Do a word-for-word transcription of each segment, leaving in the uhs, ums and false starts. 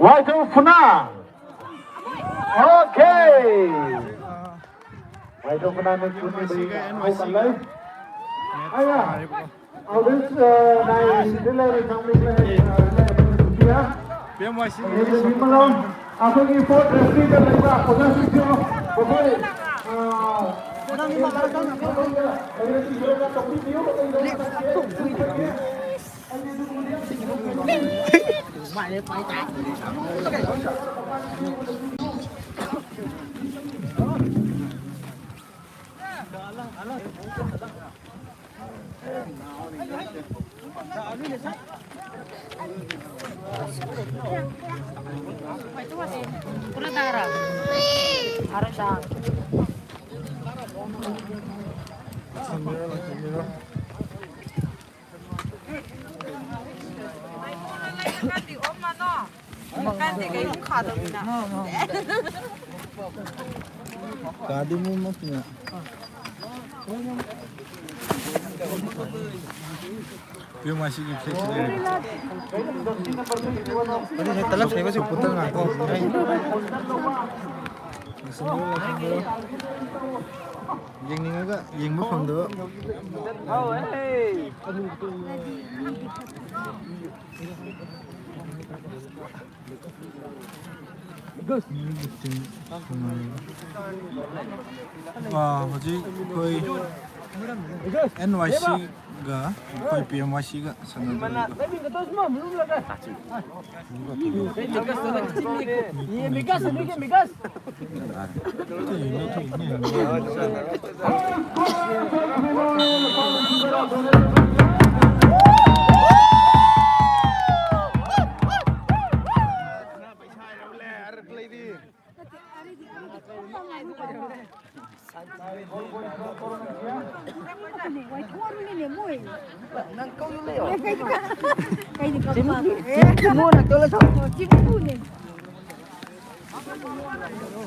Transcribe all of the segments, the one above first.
Waithu Phuna. Okay. Waithu Phuna ne kuni bhi ko kan lai. Aya. Audit, uh, nai dile re sang mi le, uh, le, uh, dia. P M Y C. Audit ni malom. ꯑꯩꯈꯣꯏꯒꯤ fourth referee ꯗ ꯂꯩꯕ ꯑꯣꯖꯥꯁꯤꯡꯁꯨ ꯃꯈꯣꯏ, ꯑ, ꯀꯥꯗꯤ ꯃꯤ ꯃꯛꯇꯤꯅ꯫ ꯄꯤꯌꯨ ꯃꯥꯁꯤꯒꯤ ꯐ꯭ꯂꯦꯛꯁꯤ ꯂꯩꯔꯦ꯫ ꯑꯗꯨꯗꯤ ꯇꯂꯞ ꯁꯦꯝꯕꯁꯨ ꯄꯨꯠꯇ ꯉꯥꯏꯈꯣ꯫ ꯌꯦꯡꯅꯤꯡꯉꯒ ꯌꯦꯡꯕ ꯐꯪꯗꯕ꯫ ꯑꯥ, ꯍꯧꯖꯤꯛ ꯑꯩꯈꯣꯏ ꯑꯦꯟ ꯋꯥꯏ ꯁꯤꯒ ꯑꯩꯈꯣꯏ ꯄꯤ ꯑꯦꯝ ꯋꯥꯏ ꯁꯤꯒ ꯁꯥꯟꯅꯗꯣꯏꯅꯤ꯫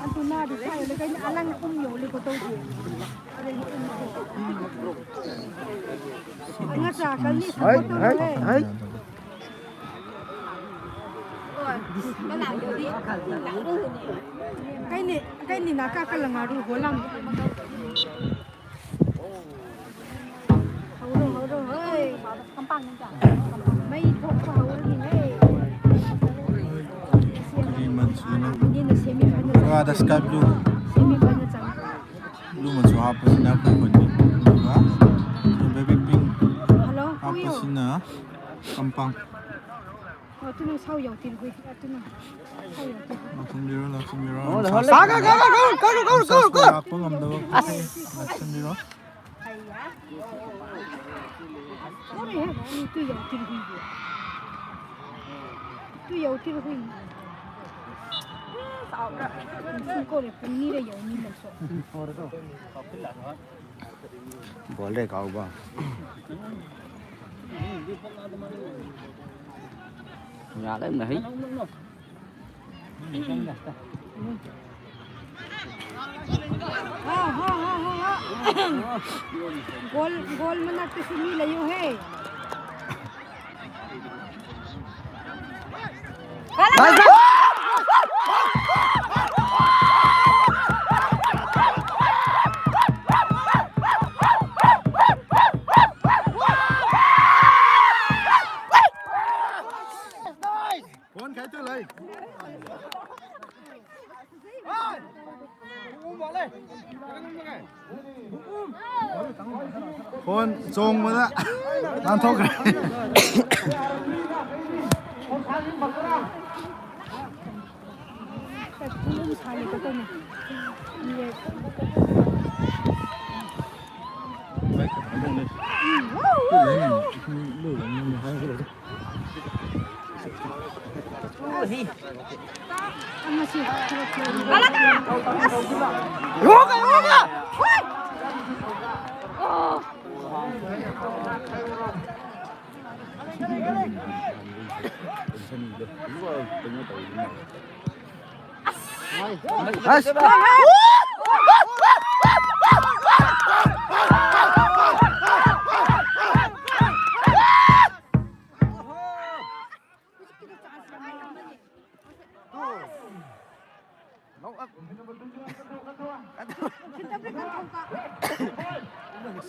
ꯑꯗꯨ ꯅꯥꯗꯤ ꯁꯥꯏ, ꯂꯩꯀꯥꯏꯅ ꯑꯂꯪ ꯑꯍꯨꯝ ꯌꯣꯜꯂꯤꯀꯣ ꯇꯧꯁꯦ꯫ ꯑꯉꯥꯡ ꯆꯥ ꯀꯜꯂꯤ, ꯁꯞꯄꯣꯔꯠ ꯇꯧꯔꯦ꯫ Cái này, cái này là các cái là ngà ru hổ lắm. Hậu rồi, hậu rồi, hơi. Mấy thuốc có hậu rồi thì mấy. Đi mình xuống. Đi nó xem mình. Và đã skype luôn. Xem mình nó chẳng. Lu masu hapasina kuikuan. Baby pink. Hello, who you? Hapasina kampang. Oh, tunang sao yau tin hui. Ah, tunang sao yau tin hui. Laksundiro, laksundiro. Go, go, go, go, go, go, go, go. Laksundiro. Sorry, ha. Ni tu yau tin hui. Tu yau tin hui. Sao ka. Ni ko le puni le yau ni le so. Bol de kau ba. Nya le na hi. Ha, ha, ha, ha, ha. Goal, goal mana tu sini layu hai. Phone khai tu lai. Phone chongbada naanthokkhre.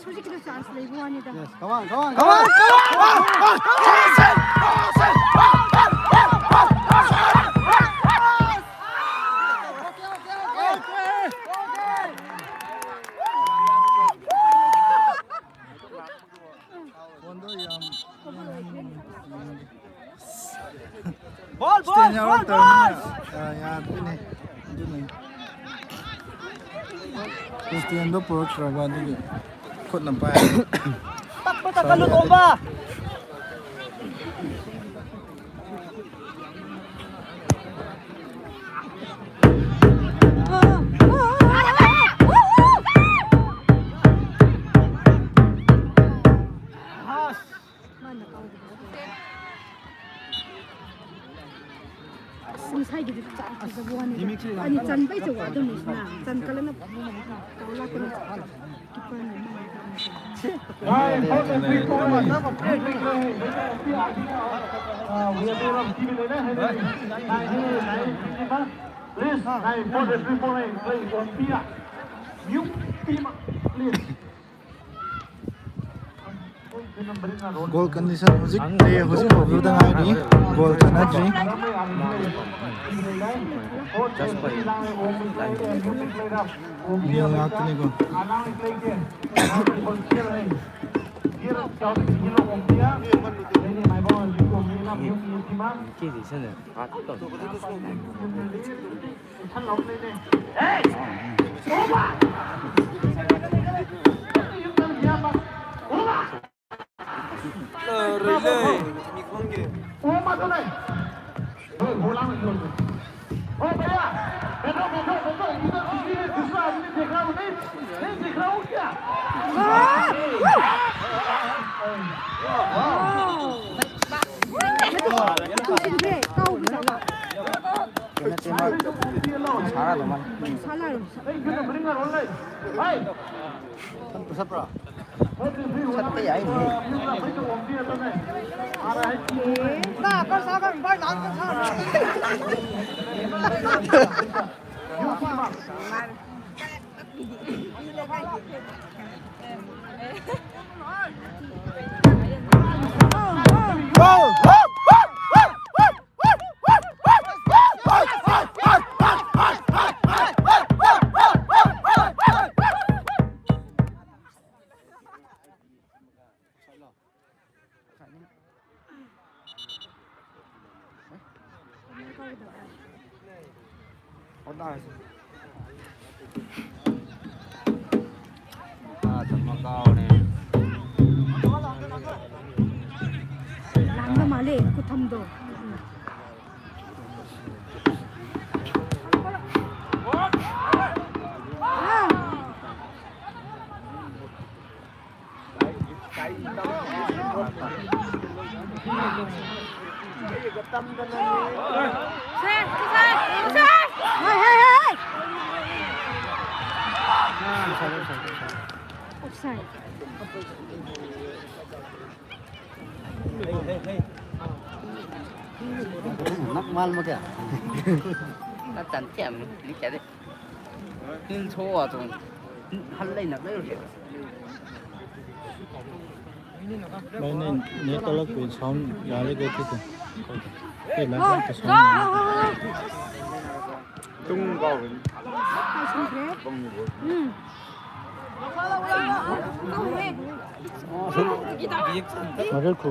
ꯍꯧꯖꯤꯛꯀꯤꯗꯣ chance ꯂꯩꯕ ꯋꯥꯅꯤꯗ꯫ Yes, come on, come on, come on, come on! ꯐꯣꯟꯗꯣ ꯌꯥꯝ ꯕꯣꯜ, ꯕꯣꯜ, stand ꯕꯣꯜ, ꯌꯥꯎꯔꯛꯇꯕꯅꯤꯅ, ꯕꯣꯜ! ꯑ, ꯌꯥꯗ꯭ꯔꯤꯅꯦ꯫ ꯑꯗꯨꯅꯅꯤ꯫ ꯁ꯭ꯇꯦꯟꯗꯣ ꯄꯨꯔꯛꯇ꯭ꯔꯕ ꯑꯗꯨꯒꯤ ꯈꯨꯠꯅ ꯄꯥꯏ꯫ ꯇꯞꯄ ꯇꯞꯀꯅꯨ, ꯇꯣꯝꯕ! ꯑꯁ, ꯉꯁꯥꯏꯒꯤꯗꯨ ꯆꯥꯟ ꯐꯖꯕ ꯋꯥꯅꯤꯗ꯫ ꯑꯅꯤ ꯆꯟꯕꯩ ꯆꯧ ꯑꯗꯨꯝ ꯂꯩꯁꯤꯅ꯫ ꯆꯟ ꯀꯂꯅ ꯇꯧ ꯂꯥꯛꯄꯅ ꯀꯤꯄꯔꯅ ꯃꯥꯡꯈ꯭ꯔꯕꯅꯤ꯫ Please, nine four three four nine, play on Pia. New team, please. Goal condition ꯍꯧꯖꯤꯛ ꯄ꯭ꯂꯦ ꯍꯧꯖꯤꯛ ꯍꯧꯈꯤꯕꯗ ꯉꯥꯏꯔꯤ꯫ ꯒꯣꯜ ꯆꯠꯅꯗ꯭ꯔꯤ꯫ ꯒꯣꯜ ꯉꯥꯛꯇꯅꯤꯀꯣ꯫ ꯁꯠꯄ ꯌꯥꯏꯅꯦ꯫ ꯂꯥꯡꯕ ꯃꯥꯜꯂꯦ ꯈꯨꯊꯝꯗꯣ꯫ Offside. Nak mal mo kya? Nó chắn chém, nó chém đấy. Nên số à tụi. Hẳn lấy nạp lấy rồi. Mai ne, ne talak ko sound ya le ko tu. Ke la ko sound. Tung ko. Maral ko.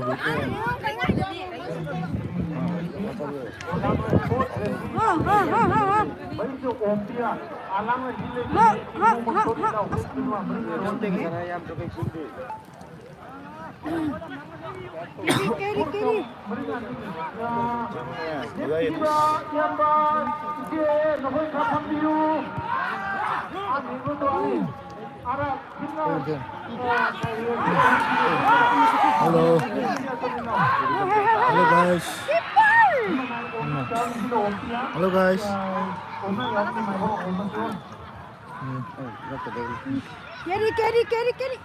Keri, keri. Hello. Hello, guys. Hello, guys. Keri, keri, keri, keri.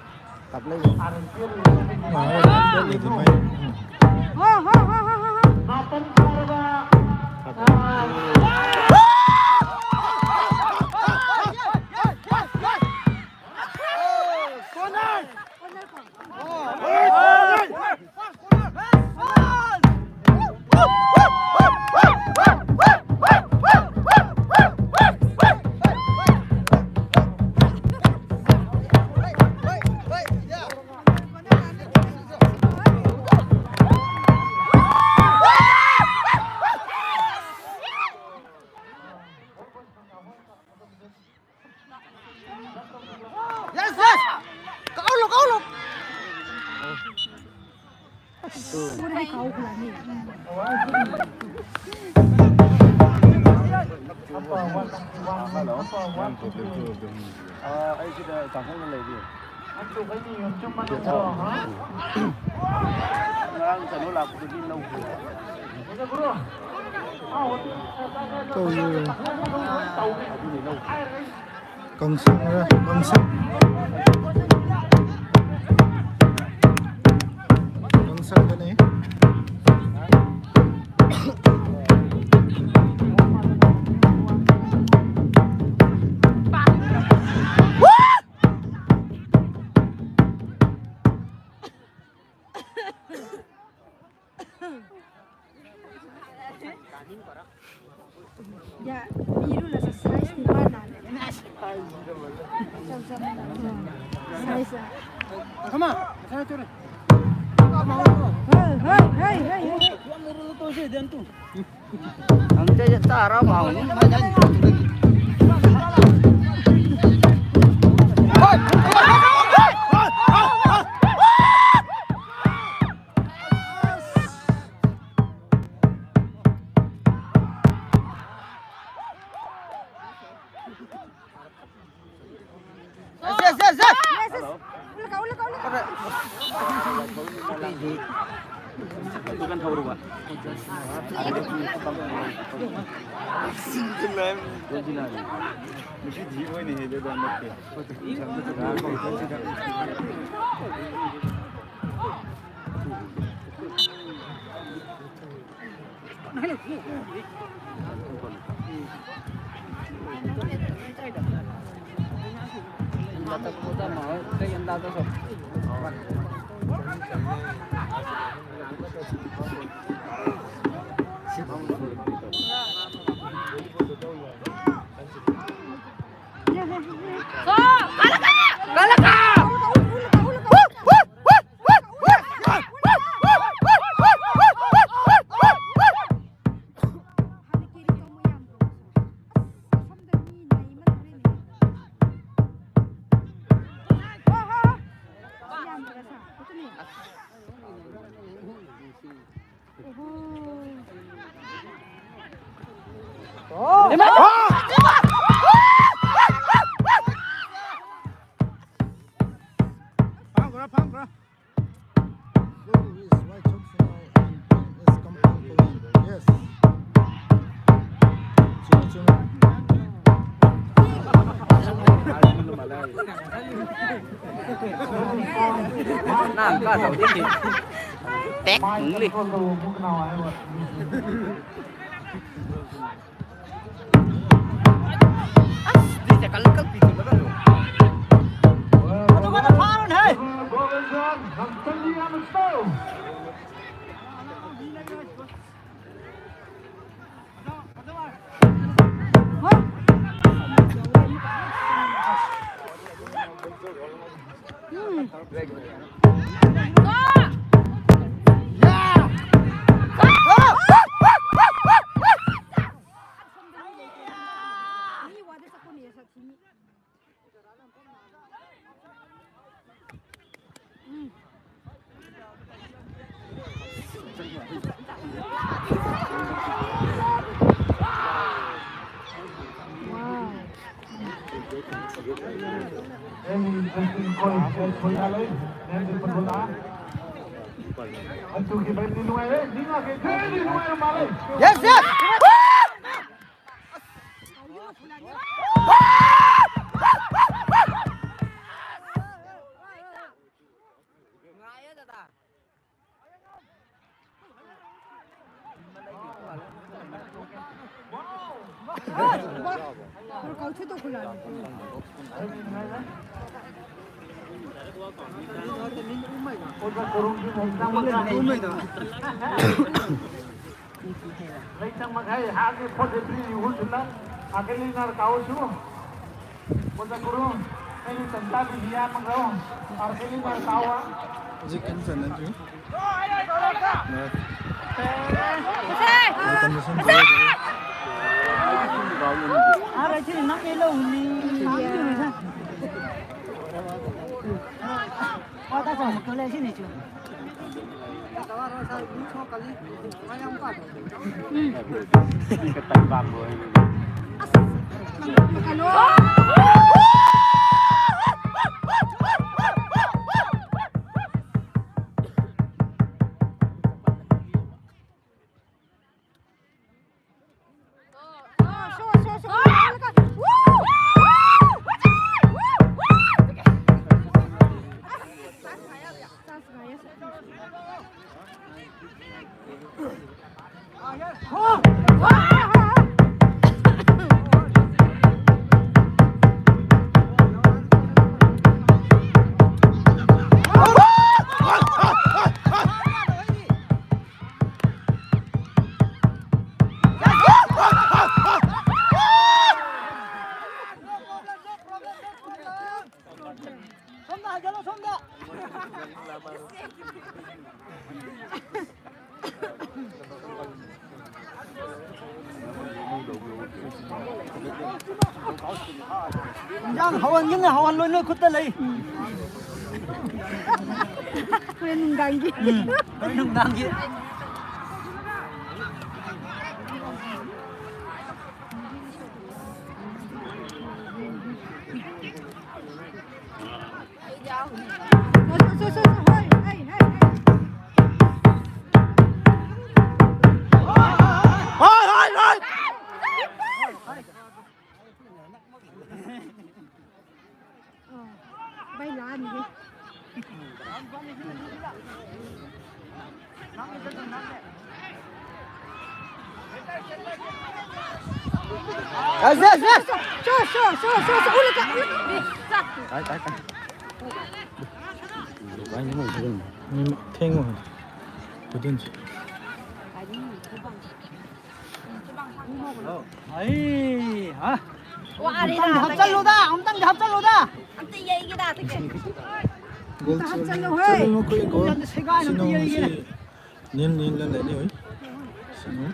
Hello. ꯑꯥ, ꯑꯩ ꯁꯤꯗ ꯆꯥꯛꯁꯪꯗ ꯂꯩꯔꯤ꯫ ꯉꯔꯥꯡ ꯀꯩꯅꯣ ꯂꯥꯛꯄꯗꯨꯗꯤ ꯂꯧꯗ꯭ꯔꯦ꯫ ꯇꯧꯔꯤ꯫ ꯑꯗꯨꯗꯤ ꯂꯧꯗ꯭ꯔꯦ꯫ ꯀꯥꯡꯁꯪꯔ? ꯀꯥꯡꯁꯪ꯫ ꯀꯥꯡꯁꯪꯗꯅꯦ꯫ Ya, biru lah size ni mana? Size. Hey, hey, hey, hey, hey. Ang kaya tara, mahal. Yes, yes, yes, yes. Yes, yes. Ulaka, ulaka, ulaka. Ito kan tawag ba? Twenty-nine. Misi zero ni hede da nakke. ꯅꯪ ꯀꯥꯗꯧꯗꯤ ꯇꯦꯛ ꯂꯤ꯫ ꯑꯁ, ꯗꯤ ꯆꯀꯜ ꯀꯜ ꯄꯤꯊꯨꯜꯂꯒ ꯂꯣ꯫ ꯑꯗꯨꯃꯥꯏꯅ ꯐꯥꯔꯣꯅꯦ, ꯍꯦ꯫ Yes, yes. Leitang makhai, hagi forty-three yuhul sulang, akeli nar kau su. Oja guru, ini tentang dia mengrau, akeli nar kau. Hojik kan sana ju. Nah. Hojik kan sana ju. Ara chiri na pelo ni. Kota sa mo kole sini chu. ꯁꯣꯝꯗ ꯍꯥꯏꯖꯜꯂꯣ, ꯁꯣꯝꯗ꯫ ꯏꯟꯖꯥꯡ ꯍꯧꯍꯟꯒꯦꯅꯦ, ꯍꯧꯍꯜꯂꯣ, ꯅꯣꯏ ꯈꯨꯠꯇ ꯂꯩ꯫ ꯍꯣꯔꯦꯟ ꯅꯨꯡꯗꯥꯡꯒꯤ꯫ ꯎꯝ, ꯍꯣꯔꯦꯟ ꯅꯨꯡꯗꯥꯡꯒꯤ꯫ ꯍꯣꯏ, ꯍꯣꯏ, ꯍꯣꯏ꯫ ꯚꯥꯏ ꯂꯥꯛꯑꯅꯤꯍꯦ꯫ ꯁꯣ, ꯁꯣ, ꯁꯣ, ꯁꯣ, ꯁꯣ, ꯎꯠꯂꯨ, ꯎꯠꯂꯨ꯫ ꯇꯥꯏ, ꯇꯥꯏ, ꯇꯥꯏ꯫ ꯊꯦꯡꯉꯣ꯫ ꯈꯨꯗꯤꯟꯁꯦ꯫ ꯑꯩ, ꯍꯥ? ꯋꯥꯔꯦꯗ, ꯑꯝꯇꯪꯗꯤ ꯍꯥꯞꯆꯜꯂꯨꯗ, ꯑꯝꯇꯪꯗꯤ ꯍꯥꯞꯆꯜꯂꯨꯗ꯫ ꯑꯝꯇ ꯌꯩꯒꯦꯗ, ꯑꯗꯨꯒꯤ꯫ ꯒꯣꯜ ꯑꯝꯇ ꯍꯥꯞꯆꯜꯂꯨ, ꯆꯜꯂꯦ, ꯍꯣꯏ꯫ ꯆꯜꯂꯦ, ꯃꯈꯣꯏ ꯒꯣꯜ꯫ ꯑꯝꯇ ꯁꯦꯒꯥꯏꯅ ꯑꯝꯇ ꯁꯤꯅꯣ ꯌꯩꯒꯦꯅꯦ꯫ ꯉꯁꯤ ꯅꯤꯜ ꯅꯤꯜꯗ ꯂꯩꯅꯤ, ꯍꯣꯏ꯫ ꯁꯤꯅꯣ꯫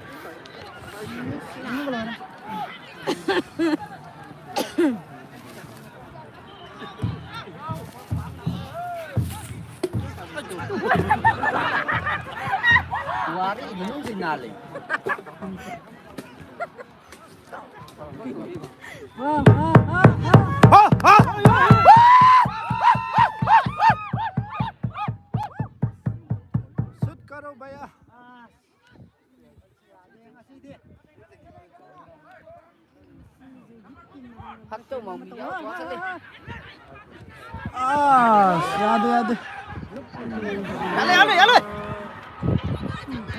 ꯋꯥꯔꯤ ꯏꯃꯨꯡꯁꯤ ꯅꯥꯜꯂꯦ꯫ ꯁꯨꯠ ꯀꯔꯣ ꯚꯌꯥ꯫ ꯑꯁ, ꯌꯥꯗꯦ, ꯌꯥꯗꯦ꯫ ꯌꯥꯜꯂꯦ, ꯌꯥꯜꯂꯦ, ꯌꯥꯜꯂꯦ꯫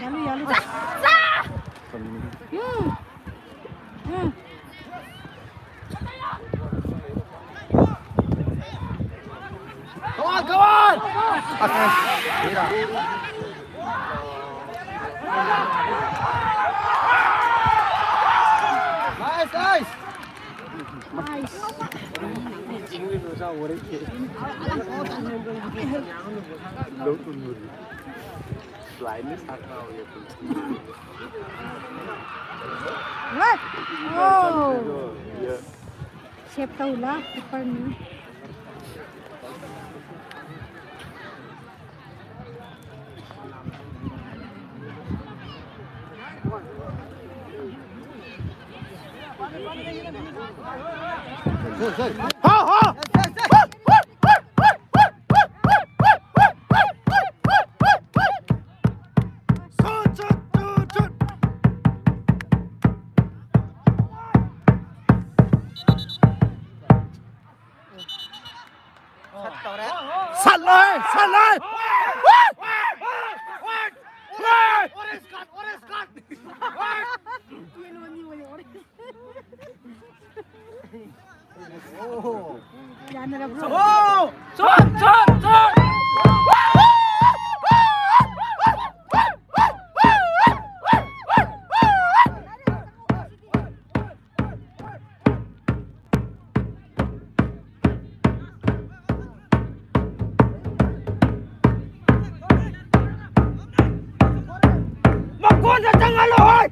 ꯌꯥꯜꯂꯨ, ꯌꯥꯜꯂꯨ꯫ What? Oh! Save ꯇꯧꯂꯥ, keeper ꯅꯤ꯫ ꯍꯥꯎ, ꯍꯥꯎ! ꯁꯠꯂꯣꯏ, ꯁꯠꯂꯣꯏ! ꯌꯥꯅꯔꯕ꯭ꯔꯣ? ꯃꯈꯣꯟꯗ ꯆꯪꯍꯜꯂꯣ ꯍꯣꯏ!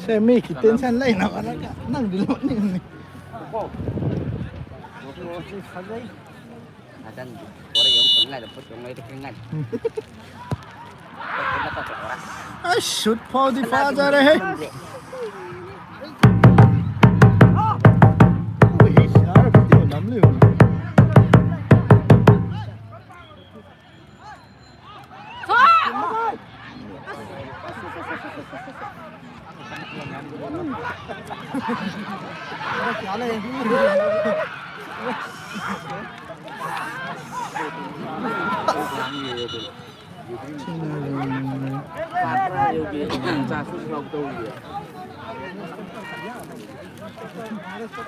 ꯁꯦ, ꯃꯤ ꯈꯤꯇꯪ ꯁꯟ ꯂꯩꯅꯕ ꯅꯪ, ꯅꯪꯗꯤ ꯅꯣꯛꯅꯤꯡꯉꯤ꯫ ꯐꯖꯩ꯫ ꯉꯥꯛꯇꯪ ꯄꯣꯔꯩ ꯑꯃ ꯐꯪꯉꯥꯏꯗ ꯄꯣꯠ ꯇꯣꯡꯉꯩꯗ ꯈꯪꯉꯥꯏ꯫ ꯑꯁ, ꯁꯨꯠ ꯐꯥꯎꯗꯤ ꯐꯥꯖꯔꯦꯍꯦ꯫ ꯁꯨꯁ ꯂꯥꯎ ꯇꯧꯔꯤꯌꯦ꯫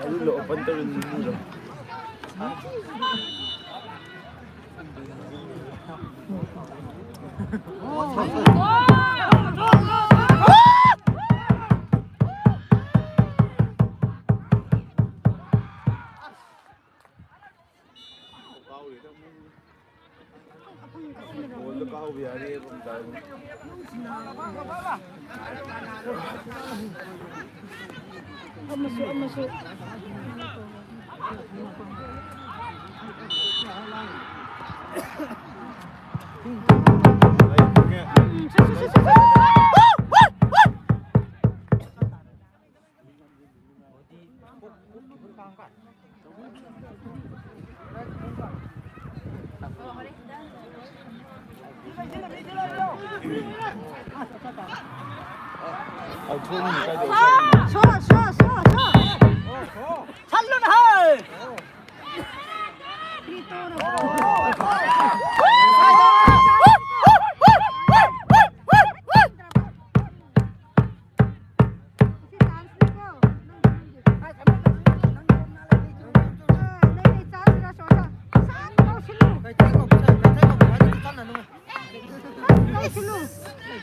ꯑꯗꯨ ꯂꯣ ꯑꯣꯄꯟ ꯇꯧꯔꯤꯅꯤ ꯃꯤꯗꯣ꯫ ꯕꯣꯜꯗ ꯀꯥꯎꯕ ꯌꯥꯔꯦ꯫ ꯑꯃꯁꯨ, ꯑꯃꯁꯨ꯫ ꯎꯝ, ꯁꯨ, ꯁꯨ, ꯁꯨ, ꯁꯨ, ꯁꯨ꯫ ꯁꯣ, ꯁꯣ, ꯁꯣ, ꯁꯣ꯫ ꯁꯜꯂꯨꯅ ꯍꯥꯏ꯫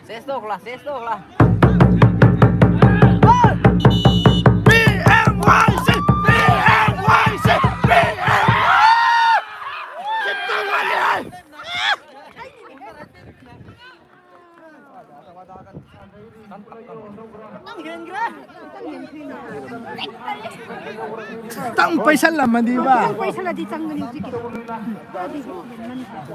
ꯁꯦꯁ ꯇꯧꯈ꯭ꯔꯥ, ꯁꯦꯁ ꯇꯧꯈ꯭ꯔꯥ꯫ ꯄꯤ ꯑꯦꯝ ꯋꯥꯏ ꯁꯤ, ꯄꯤ ꯑꯦꯝ ꯋꯥꯏ ꯁꯤ, ꯄꯤ ꯑꯦꯝ ꯋꯥꯏ꯫ ꯈꯤꯇꯪ ꯋꯥꯠꯂꯤ ꯍꯥꯏ꯫ ꯈꯤꯇꯪ ꯄꯩꯁꯜꯂꯝꯃꯗꯤꯕ꯫ ꯄꯩꯁꯜꯂꯗꯤ ꯆꯪꯒꯅꯤ ꯍꯧꯖꯤꯛꯀꯤꯗꯣ꯫ ꯈꯔꯗꯤ ꯍꯦꯟꯃꯟꯈ꯭ꯔꯦ꯫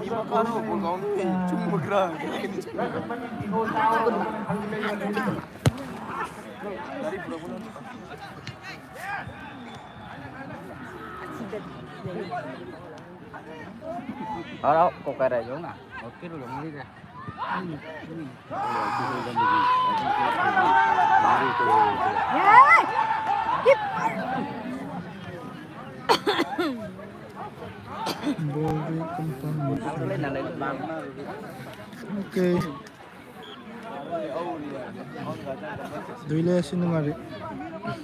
Ahora, coca rayona. No quiero lo mire. Ball di kentang. Okay. दुईले सिनुमारी। हम्म,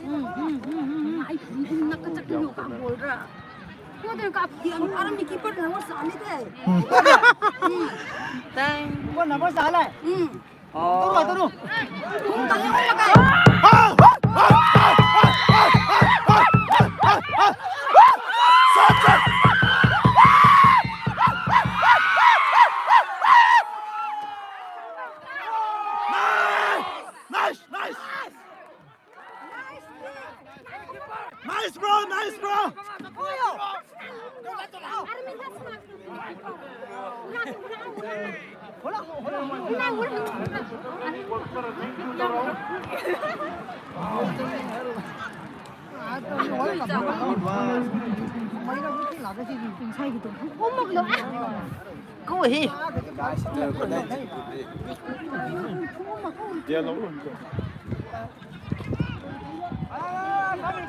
हम्म, हम्म, हम्म, हम्म। आई, हम्म, हम्म, नक्का चक्की नो का बोल रहा। वो तो का, ये हम आराम की पर ना, वो सामने थे। हम्म। हम्म। वो नंबर साला है। हम्म। तोरो, तोरो। हम्म, तो ये लगा। Nice! Nice! Nice! Nice, bro! Nice, bro!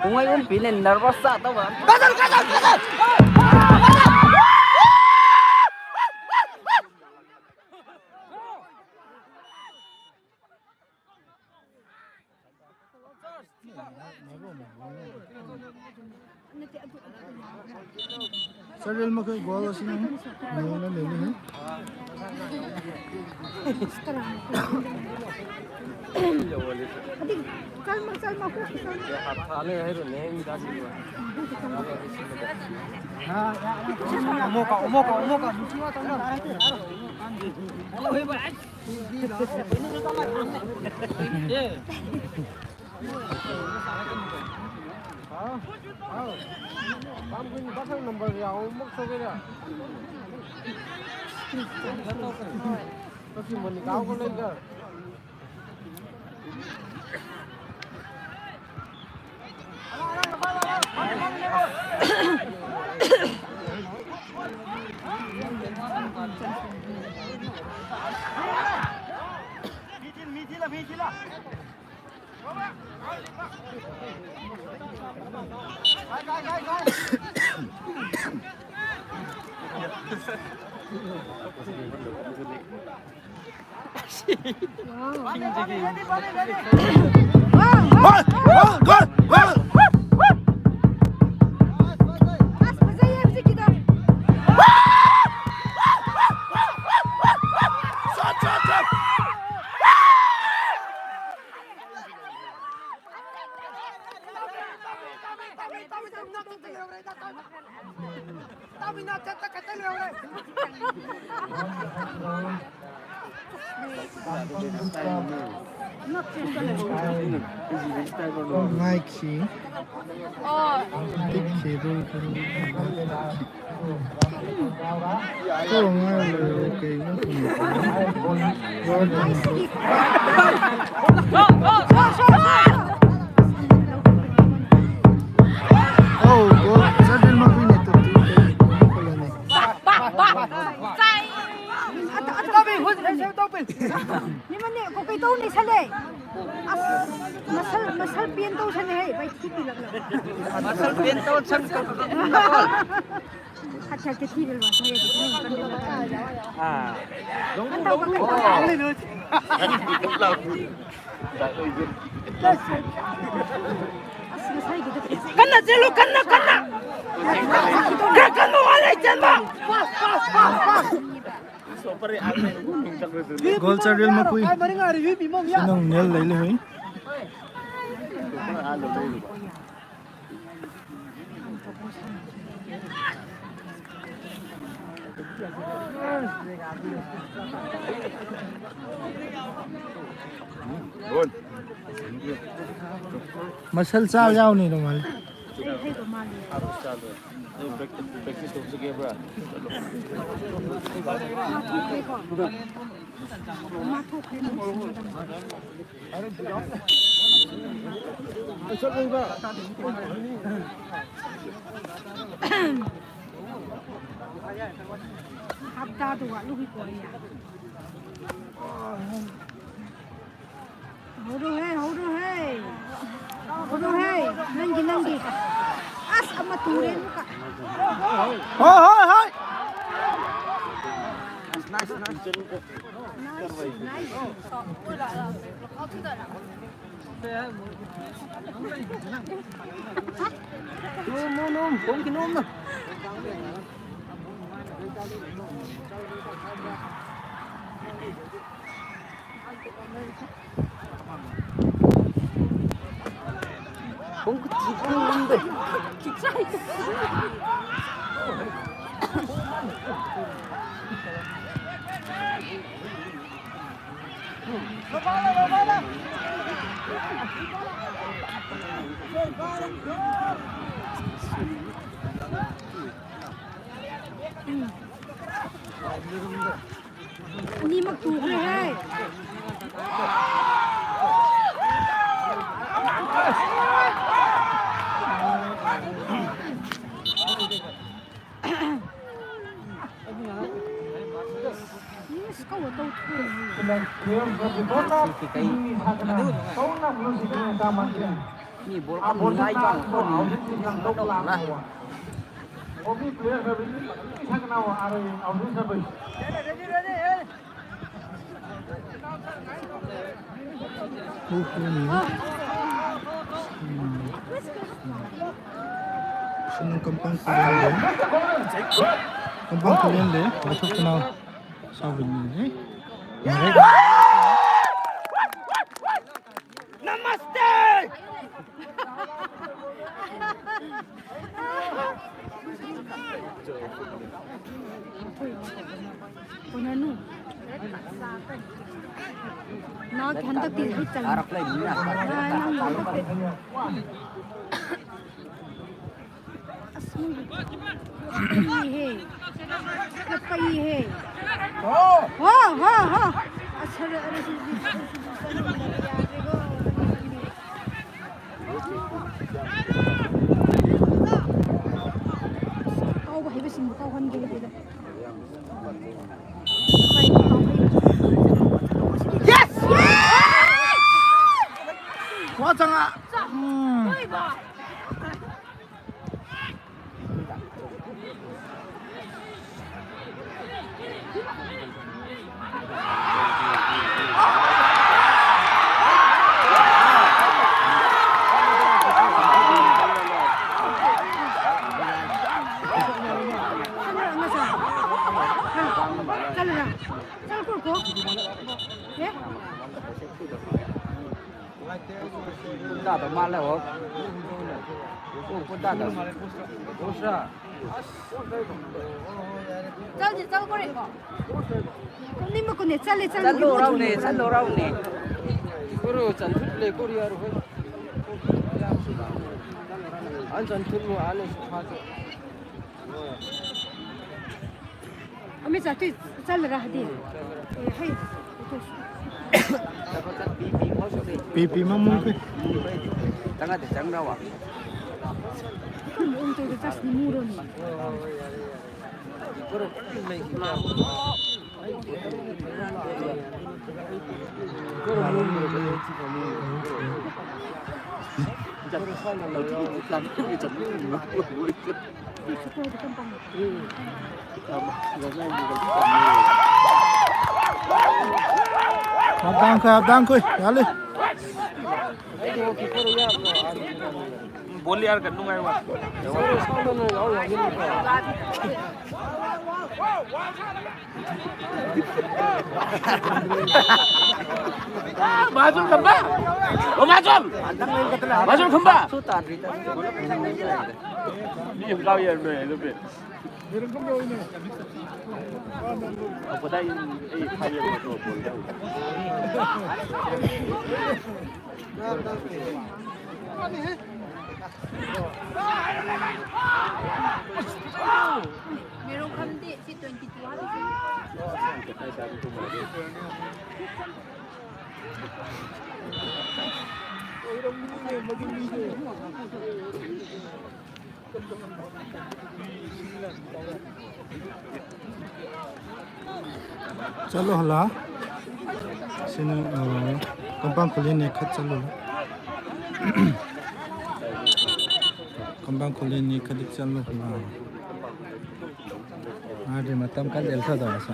Kung ay umpinin, nervous sa tawa. Saril mo kay goal si nang nila nila. Kalma, kalma ko. Umoka, umoka, umoka. Gol, gol, gol, gol. ꯑꯁ, ꯐꯖꯩꯌꯦ ꯍꯧꯖꯤꯛꯀꯤꯗꯣ꯫ ꯉꯥꯏꯈꯤ꯫ ꯄꯤꯛꯈꯤꯕ ꯀꯣ ꯉꯥꯏꯔꯣ, ꯀꯩꯅꯣ ꯈꯪꯗꯦ꯫ ꯑꯧ, goal ꯆꯟꯁꯤꯟꯕ ꯀꯨꯏꯅ ꯇꯧꯗꯦ꯫ ꯅꯤꯃꯅꯦ ꯀꯣꯀꯩ ꯇꯧꯅꯤ ꯁꯜꯂꯦ꯫ ꯑꯁ, ꯃꯁꯜ, ꯃꯁꯜ ꯄꯦꯟ ꯇꯧꯁꯜꯂꯦ ꯍꯦ, ꯚꯥꯏ, ꯊꯤ ꯄꯤꯂꯛꯂꯒ꯫ ꯃꯁꯜ ꯄꯦꯟ ꯇꯧꯁꯟ ꯈꯠ ꯈꯠ ꯀꯦ ꯊꯤꯔꯦ ꯂꯣ ꯁꯥꯏ꯫ ꯑꯥ꯫ ꯀꯟ ꯇꯧ, ꯀꯟ ꯇꯧ꯫ ꯑꯁ, ꯉꯁꯥꯏꯒꯤꯗꯣ꯫ ꯀꯟꯅ ꯆꯦꯜꯂꯨ, ꯀꯟꯅ, ꯀꯟꯅ꯫ ꯈꯔ ꯀꯟꯅ ꯋꯥ ꯂꯩ ꯆꯦꯟꯕ꯫ ꯒꯣꯜ ꯆꯥꯔꯦꯜ ꯃꯈꯨꯏ꯫ ꯁꯤꯅ ꯅꯦꯜ ꯂꯩ ꯂꯩꯍꯣꯏ꯫ ꯃꯁꯜ ꯆꯥꯕ ꯌꯥꯎꯅꯤ ꯅꯣꯡꯃꯜ꯫ ꯑꯩ ꯍꯩꯕ ꯃꯥꯜꯂꯤ꯫ ꯑꯗꯨ ꯄ꯭ꯔꯦꯛ-, ꯄ꯭ꯔꯦꯛꯇꯤꯁ ꯇꯧꯖꯒꯦꯕ꯭ꯔꯥ? ꯃꯥ ꯊꯣꯛꯈ꯭ꯔꯦꯀꯣ꯫ ꯃꯥ ꯊꯣꯛꯈ꯭ꯔꯦ꯫ ꯍꯞꯇꯥꯗꯨ ꯋꯥꯠꯂꯨꯒꯤꯀꯣ ꯑꯩꯅ꯫ ꯍꯧꯔꯣꯍꯦ, ꯍꯧꯔꯣꯍꯦ꯫ ꯍꯧꯔꯣꯍꯦ, ꯅꯪꯒꯤ, ꯅꯪꯒꯤ꯫ ꯑꯁ, ꯑꯃ ꯇꯨꯔꯦ ꯑꯃꯨꯛꯀ꯫ ꯍꯣꯏ, ꯍꯣꯏ, ꯍꯣꯏ꯫ Nôm, nôm, nôm, bốn cái nôm nè. Bốn cái gì cũng nôm đây. ꯑꯅꯤꯃꯛ ꯇꯨꯈ꯭ꯔꯦꯍꯦ꯫ Yes, kau tahu tu. Players of the Dona, ini sangat tahu nak music ini taman. Mi bol kan mulai bang ko ni. Obi player favorite ni sana wa are audience service. Sino kampang kulian le? Kampang kulian le? Masuk kenal. Sabi niya eh. Namaste! ꯀꯣꯅꯔꯅꯨ꯫ ꯅꯥ ꯍꯟꯗꯛꯇꯤ ꯍꯨꯠ ꯆꯜꯂꯦ꯫ ꯅꯥ ꯅꯪ ꯍꯟꯗꯛꯇꯤ꯫ ꯑꯁ, ꯃꯣꯏꯒꯤ ꯀꯞꯄꯩꯍꯦ꯫ ꯀꯞꯄꯩꯍꯦ꯫ ꯍꯣ, ꯍꯣ, ꯍꯣ꯫ ꯑꯁ, ꯑꯔꯦ, ꯑꯔꯦ, ꯁꯤꯗꯤ, ꯁꯤꯗꯤ, ꯁꯤꯗꯤ ꯆꯪꯉꯝꯗꯕ ꯌꯥꯗ꯭ꯔꯦꯀꯣ꯫ ꯀꯥꯎꯕ ꯍꯩꯕꯁꯤꯡꯕꯨ ꯀꯥꯎꯍꯟꯒꯦ ꯍꯥꯏꯗ꯫ Yes! ꯋꯥ ꯆꯪꯉ꯫ ꯎꯝ꯫ ꯆꯠꯂꯨꯔꯥ? ꯆꯠꯈ꯭ꯔꯣꯀꯣ꯫ ꯑꯦ? ꯄꯨꯡ ꯇꯥꯗꯧ ꯃꯥꯜꯂꯦ, ꯍꯣ꯫ ꯄꯨꯡ ꯄꯨꯡ ꯇꯥꯗꯧ꯫ ꯆꯠꯂꯁꯤ, ꯆꯠꯈ꯭ꯔꯦꯀꯣ꯫ ꯀꯨꯝꯅꯤꯡꯕ ꯀꯨꯝꯅꯤ, ꯆꯠꯂꯦ, ꯆꯠꯂꯦ꯫ ꯆꯠꯂꯣ ꯔꯥꯎꯅꯦ, ꯆꯠꯂꯣ ꯔꯥꯎꯅꯦ꯫ ꯀꯣꯔꯣ ꯆꯟꯊꯨꯠ ꯂꯦ, ꯀꯣꯔꯤꯌꯥꯔ ꯍꯣꯏ꯫ ꯑꯟ ꯆꯟꯊꯨꯠ ꯃꯣ ꯑꯥꯂꯦ ꯁꯨꯐꯥꯇꯣ꯫ ꯑꯃꯤ ꯆꯥꯇꯤ ꯆꯜꯂꯔ ꯍꯗꯤ꯫ ꯑꯦ, ꯍꯩ꯫ ꯄꯤ ꯄꯤ ꯃꯃꯨꯡ ꯀꯩ꯫ ꯇꯉꯥꯏꯗ ꯆꯪꯅꯕ꯫ ꯎꯝ, ꯎꯝ, ꯇꯧꯗ ꯆꯥꯁꯤ ꯃꯨꯔꯣꯅꯤ꯫ ꯍꯥꯞ ꯗꯥꯎꯟ ꯈꯣꯏ, ꯍꯥꯞ ꯗꯥꯎꯟ ꯈꯣꯏ, ꯌꯥꯜꯂꯤ꯫ ꯕꯣꯜ ꯌꯥꯔꯒ ꯅꯨꯡꯉꯥꯏꯕ꯫ ꯃꯥꯖꯨꯝ ꯈꯝꯕ! ꯑꯣ, ꯃꯥꯖꯨꯝ! ꯃꯥꯖꯨꯝ ꯈꯝꯕ! ꯃꯤ ꯑꯃ ꯀꯥꯎ ꯌꯥꯔꯝꯗ꯭ꯔꯦ, ꯑꯗꯨ ꯄꯦ꯫ ꯑꯣ, ꯀꯗꯥꯏ ꯑꯩ ꯐꯥꯏꯌꯦꯕ, ꯑꯗꯣ ꯕꯣꯜ ꯌꯥꯎꯗꯦ꯫ ꯃꯦꯔꯣꯡ ꯈꯝꯗꯤ ꯁꯤ twenty two ꯍꯥꯞꯄꯤꯁꯤ꯫ ꯆꯠꯂꯣ ꯍꯜꯂꯥ꯫ ꯁꯤꯅ, ꯑ, ꯀꯝꯄꯥꯡ ꯈꯨꯂꯦꯟꯅꯦ ꯈꯠ ꯆꯠꯂꯣ꯫ ꯀꯝꯄꯥꯡ ꯈꯨꯂꯦꯟꯅꯦ ꯈꯗꯤ ꯆꯠꯂꯣ ꯍꯜꯂꯥ꯫ ꯃꯥꯗꯤ ꯃꯇꯝ ꯀꯜ ꯂꯦꯜꯊꯗꯧꯔꯁꯨ꯫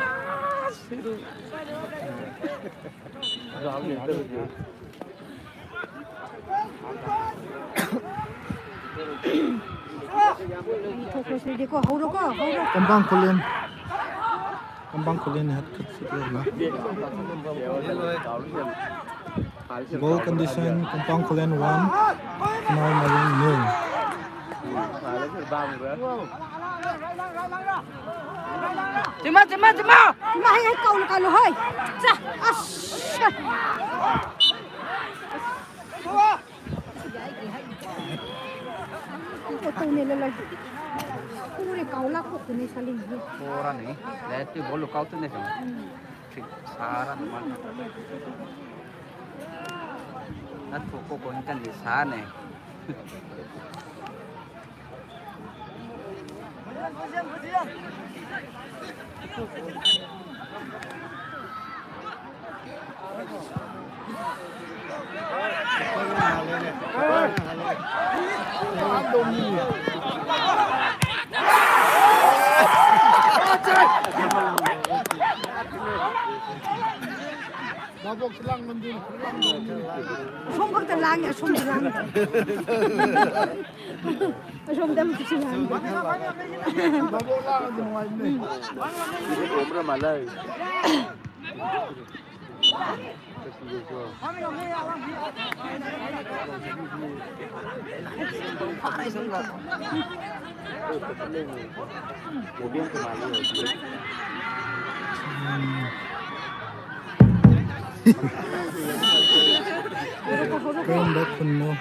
ꯊꯣꯛꯈ꯭ꯔꯁꯤꯗꯤꯀꯣ, ꯍꯧꯔꯣꯀꯣ, ꯍꯧꯔꯣ꯫ ꯀꯝꯄꯥꯡ ꯈꯨꯂꯦꯟ꯫ Kembang Kulen hat kat situ lah. Goal condition, Kembang Kulen one, Khulmar Marung nil. Cuma, cuma, cuma. Cuma hai, hai, kau, kau, hai. Sa, as. Ko to ne le le. Ko re kau la ko ne sa ling. Ko ra ne. Le tu bolu kau tu ne sa. Thik sa ra ne man. Na tu ko ko kan ni sa ne. Mabok silang mandun. Asom khakta lang, asom lang. Asom dam silang. Mabok lang, ang nungai ni. Hindi ko mura malay. Kau ndak kenal.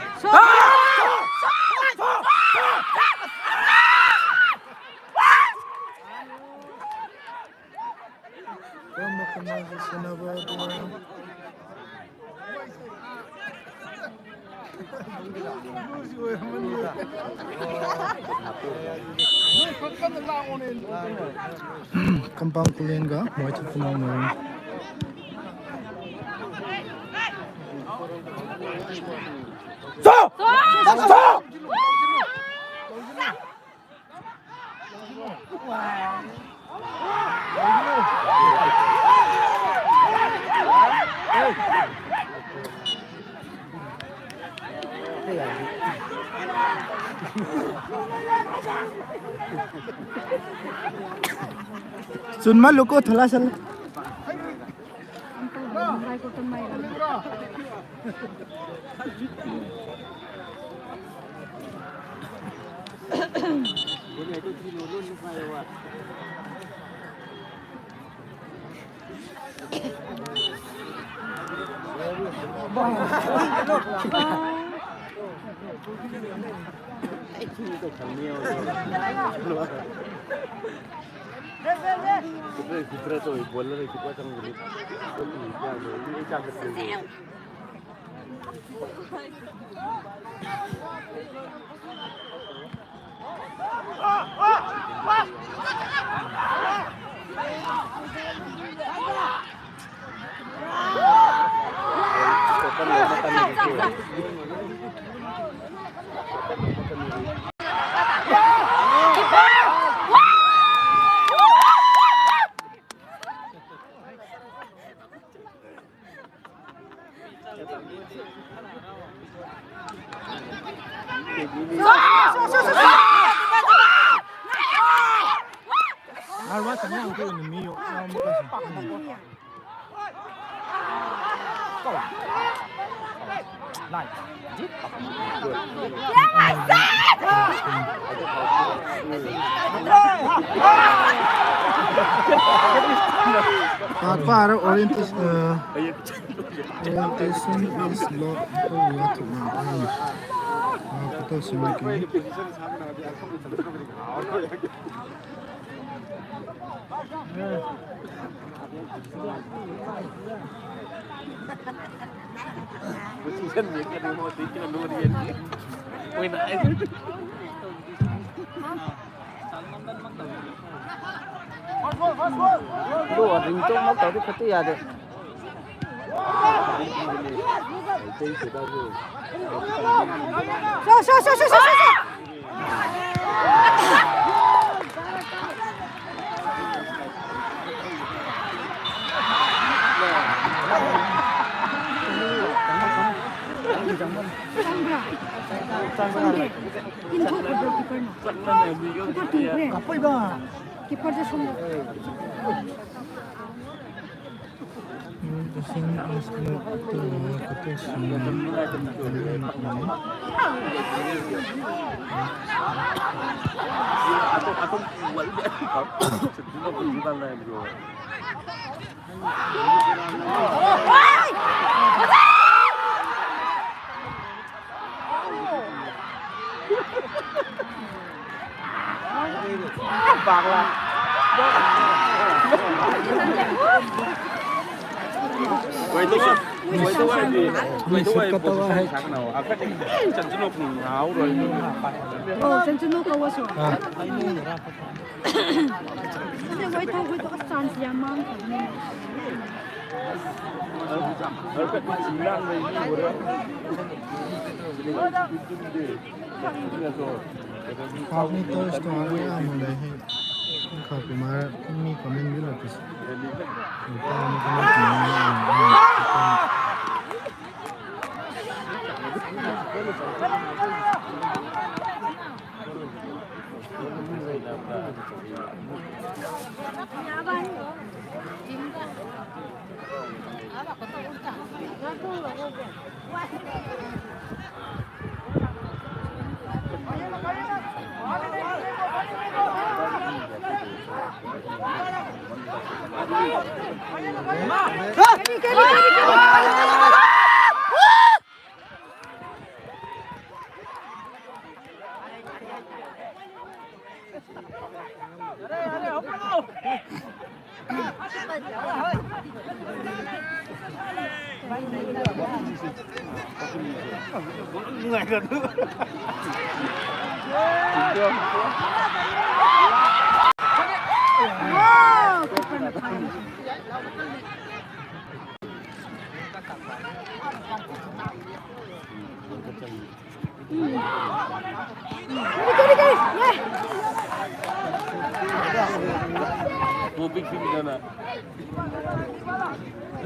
Kau ndak kenal sama dia. Kembang Kulen ga, Moichi Khulmar Marung. सुनमा लोको थोड़ा सा। Part para orientation, uh, orientation is low. Oh, you have to run. Ah, photo smoking. ꯑꯗꯨ ꯋꯥꯗꯤꯡ ꯇꯣꯛꯃꯛ ꯇꯧꯗꯤ ꯈꯨꯠꯇꯤ ꯌꯥꯗꯦ꯫ ꯁꯣ, ꯁꯣ, ꯁꯣ꯫ ꯆꯪꯕ꯭ꯔꯥ? ꯏꯟꯊꯣꯛꯄꯗꯣ ꯀꯤꯄꯔꯅ꯫ Keeper ꯇꯨꯈ꯭ꯔꯦ꯫ ꯀꯥꯞꯄꯣꯏꯕ꯫ Keeper से सुन। ꯑꯣ, ꯆꯟꯁꯅꯨ ꯀꯧꯋꯣꯁꯨ꯫ ꯑꯥ꯫ ꯁꯤꯗ ꯋꯥꯏꯊꯣꯛ ꯋꯥꯏꯊꯣꯛ ꯑꯁ ꯆꯥꯟꯁ ꯌꯥꯝ ꯃꯥꯡꯈ꯭ꯔꯕꯅꯤꯅꯦ꯫ ꯍꯥꯐ ꯃꯤꯇꯔꯁꯇꯣ ꯍꯥꯏꯕ ꯌꯥꯝ ꯂꯩ꯫ ꯈꯥꯀꯨꯃꯥꯔ ꯃꯤ ꯀꯃꯦꯟ ꯂꯥꯛꯄꯁꯦ꯫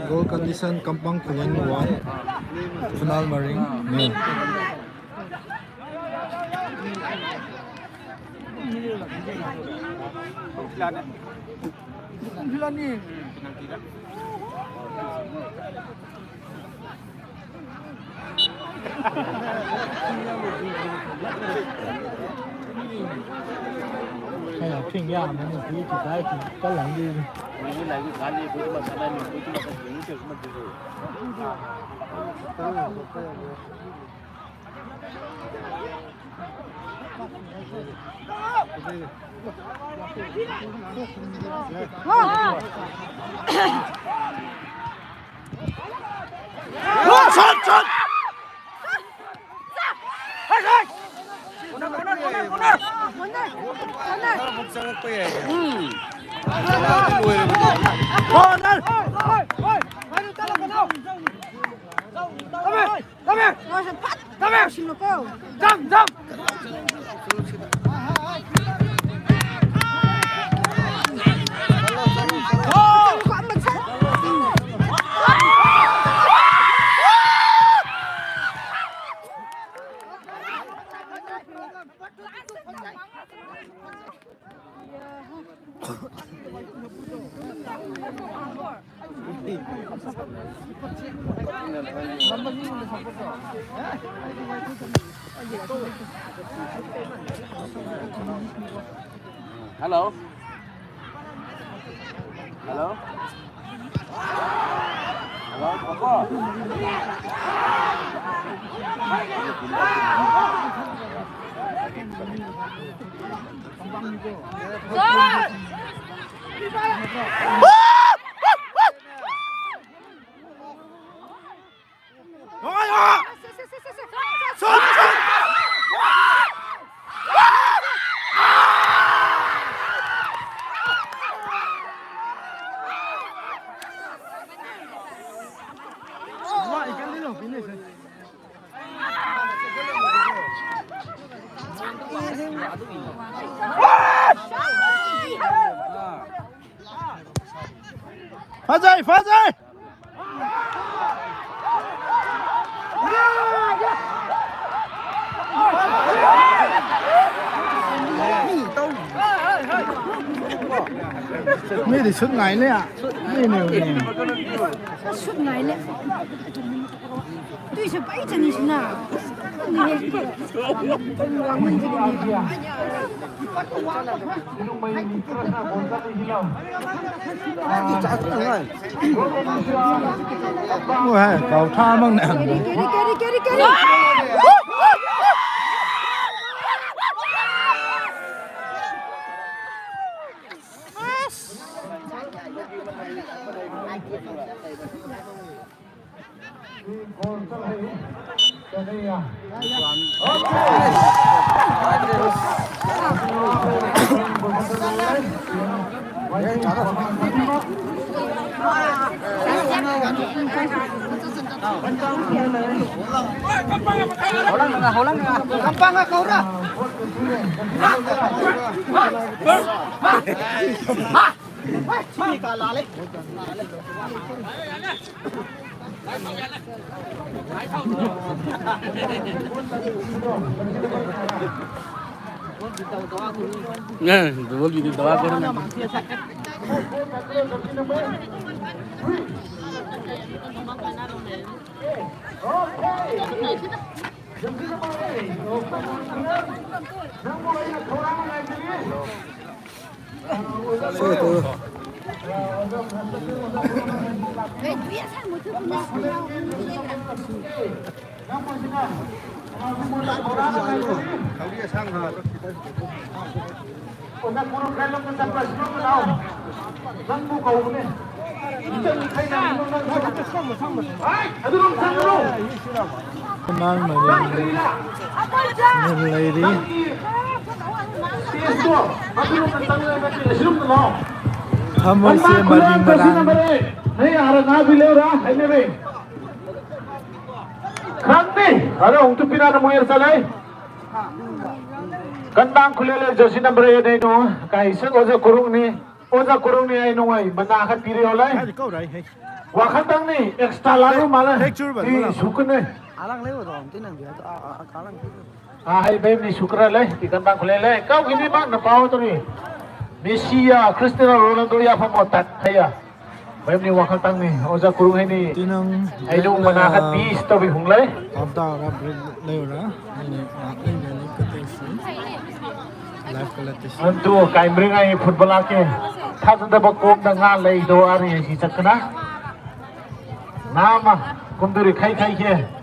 Goal condition, Kampang Khullen one, Khunal Maring nil. Kaya king ya mani kuyi ki dai ki kalangi. Hello. Hello. Hello, Papa. ꯐꯖꯩ, ꯐꯖꯩ! ꯃꯤꯗꯤ ꯁꯨꯠ ꯉꯥꯏꯅꯦ꯫ ꯃꯤꯅꯦ, ꯃꯤꯅꯦ꯫ ꯁꯨꯠ ꯉꯥꯏꯅꯦ꯫ ꯇꯨꯏꯁꯨ ꯄꯩ ꯆꯅꯤꯁꯤꯅ꯫ ꯃꯣꯏ ꯍꯥꯏ ꯀꯥꯎ ꯊꯥ ꯑꯃꯅꯦ꯫ ꯀꯦꯔꯤ, ꯀꯦꯔꯤ, ꯀꯦꯔꯤ, ꯀꯦꯔꯤ꯫ ꯑꯣꯖꯥ ꯀꯣꯔꯣꯛ ꯈꯔ ꯂꯧꯅ ꯆꯠꯄ ꯑꯁꯤ ꯂꯧꯅ ꯂꯥꯛꯑꯣ꯫ ꯅꯪꯕꯨ ꯀꯧꯕꯅꯦ꯫ ꯍꯥꯏ, ꯑꯗꯨꯔꯣꯝ ꯆꯪꯒꯅꯨ꯫ ꯑꯉꯥꯡ ꯃꯔꯤ ꯂꯩꯔꯤ꯫ ꯇꯦꯁꯇꯣ ꯑꯗꯨꯔꯣꯝꯗ ꯆꯪꯉꯒ ꯅꯠꯇꯦ, ꯑꯁꯤꯔꯣꯝꯗ ꯂꯥꯛꯑꯣ꯫ ꯊꯃꯣꯏꯁꯦ ꯃꯔꯤ ꯃꯔꯥꯡ꯫ ꯅꯪ ꯌꯥꯔ ꯉꯥꯕꯤ ꯂꯩꯔꯥ ꯍꯥꯏꯅꯔꯦ꯫ ꯈꯪꯗꯦ꯫ ꯑꯗꯣ ꯑꯃꯨꯛꯇ ꯄꯤꯔꯛꯑꯅ ꯃꯣꯏ ꯆꯠꯂꯦ꯫ ꯀꯟꯗꯥꯡ ꯈꯨꯂꯦꯜ ꯖꯔꯁꯤ ꯅꯝꯕꯔ ꯑꯦꯠ ꯍꯥꯏꯅꯣ꯫ ꯀꯥꯏꯁꯪ ꯑꯣꯖꯥ ꯀꯣꯔꯣꯛꯅꯤ꯫ ꯑꯣꯖꯥ ꯀꯣꯔꯣꯛꯅꯤ ꯍꯥꯏꯅꯣ ꯑꯩ ꯃꯅꯥ ꯈꯔ ꯄꯤꯔꯦ ꯑꯣꯂꯥꯏ꯫ ꯀꯥꯏꯗꯤ ꯀꯧꯔ ꯑꯩ ꯍꯩ꯫ ꯋꯥꯈꯜꯇꯪꯅꯤ ꯑꯦꯛꯁꯇ꯭ꯔꯥ ꯂꯥꯛꯂꯨ ꯃꯥꯜꯂꯦ꯫ ꯍꯦꯛ ꯆꯨꯔꯕ ꯁꯤ ꯃꯅꯥ꯫ ꯁꯨꯀꯅꯦ꯫ ꯑꯥ, ꯍꯩ ꯕꯦꯝꯅꯤ ꯁꯨꯀ꯭ꯔ ꯂꯩ꯫ ꯀꯤ ꯀꯟꯗꯥꯡ ꯈꯨꯂꯦꯜ ꯂꯩ꯫ ꯀꯥꯎꯈꯤꯅꯤ ꯃꯥꯅ ꯄꯥꯎ ꯇꯧꯔꯤ꯫ Messi ya, Cristiano Ronaldo ya, phamo tat khaya. Bayam ni wakhal tang ni, oja kurung hai ni. Tinang ai lu mana khat bis to bi hung lai. Pam ta ra break lai ra. Ni ni ni ni kate si. Live kala te si. Antu kai mring ai football ake. Tha da ba kom da nga lai do ari si chakna. Nama kumduri khai khai ke.